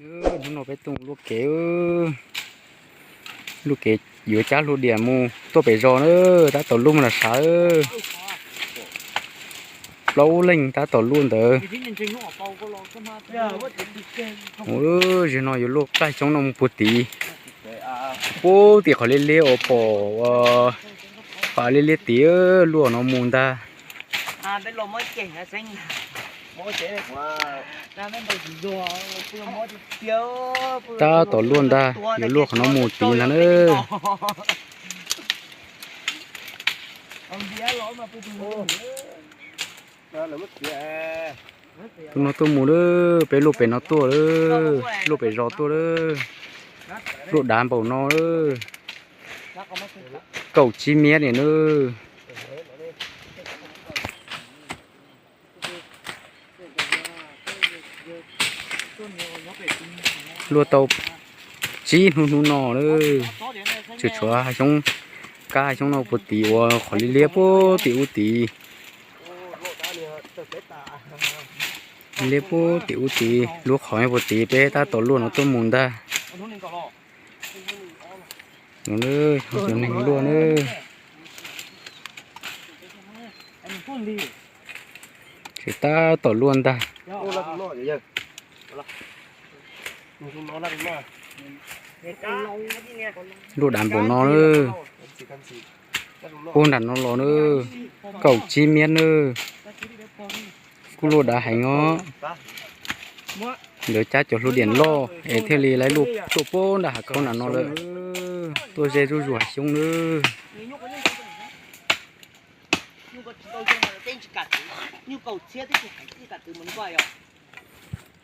Hnub no peb tuaj luaj kev, luaj kev yuav cab hlua diam mus tuaj pem zos na, tab tom luaj mus nram sav. Plaub leeg tab tom luaj ntawd. Zaum no yuav luaj plag xyoob no mus puag tid, puag tim qhov liab liab uas pom, qhov liab liab tid, luaj no mus ntag. Tab tom luaj ntag, yuav luaj qhov no mus tid ntag na. Tus no tuaj mus lawm, peb luaj pem no tuaj lawm, luaj pem zos tuaj lawm. Luaj dav npaum no lawm. Kaum tsib miab niam nawb. Luaj tau tsib hnub hnub no lawm, tsuas tshuav hav xyoob, kab hav xyoob no puag tid uas qhov liab liab puag tim ub tid. Liab puag tim ub tid, lub qhov puag tid peb tab tom luaj no tuaj mus ntag. Cov neeg luaj na. Tseem tab tom luaj ntag. Luaj dav npaum no na. Puag nram no los na, kaum tsib miab na. Kuj luaj dav heev os. Lawv cab cov hlua diam loj es thiaj li lawv luaj tuaj puag nram hav khaub nram no lawm. Tuaj ze zuj zus hav xyoob na.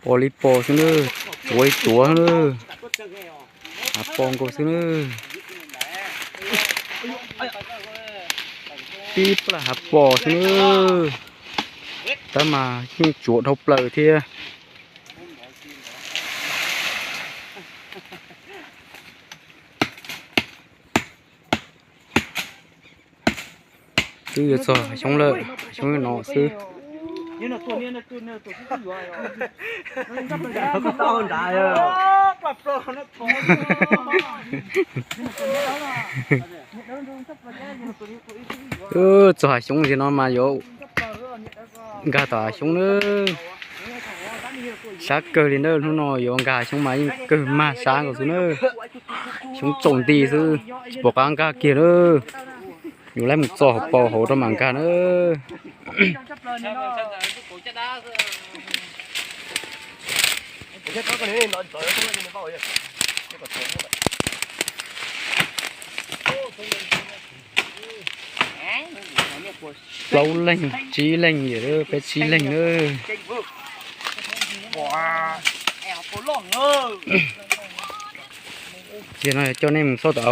Pos li pos xwb na, tuav li tuav xwb na. Hav pos nkaus xwb na. Tib plag hav pos xwb na. Tab mas yeej tsuav dhau plaws thiab. Twb yuav txog hav xyoob lawm, hav xyoob no xwb. Txog hav xyoob ntawm no mas yuav nkag tom hav xyoob na. Sab kawg li na, hnub no yuav nkag hav xyoob mas yeej kawg mag sab nkaus xwb na. Xyoob tsaus nti xwb, tsis pom qab nkag kiag na. Yuav laib mus txo hauv paus hauv rau mam nkag na. Plaub leeg, tsib leeg, peb tsib leeg na. Ces no coj nej mus xauj tom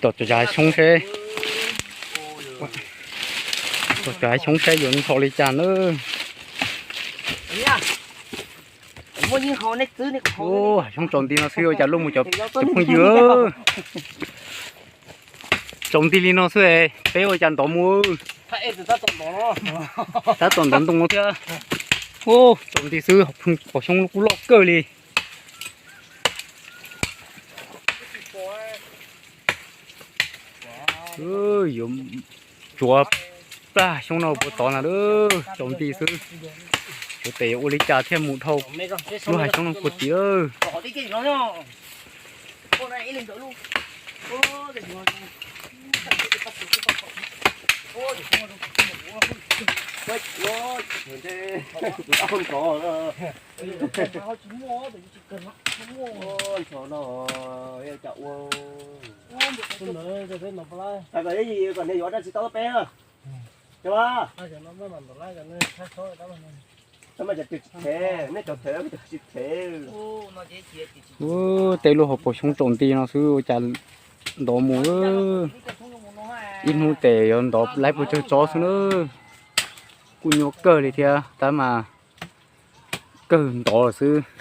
cov hav xyoob seb, tom cov hav xyoob seb yuav nto li cas na. Hav xyoob tsaus nti no xwb ua cas luaj mus cov phooj ywg. Tsaus nti li no xwb es peb ua cas ntov mus. Tab tom ntov ntoo no thiab. Tsaus nti xwb, pom xyoob kuj loj kawg li. Yuav tsuav plag xyoob no puag tod na, tsaus nti xwb. Yuav tes ua li cas thiaj mus dhau lub hav xyoob no puag tid. Ub, tej lub hauv paus xyoob tsaus nti no xwb ua cas ntov mus. Ib hnub tes yuav ntov laib puas tsawg tsob xwb na. Kuj nyuaj kawg li thiab tab mas kawg ntov lawm xwb.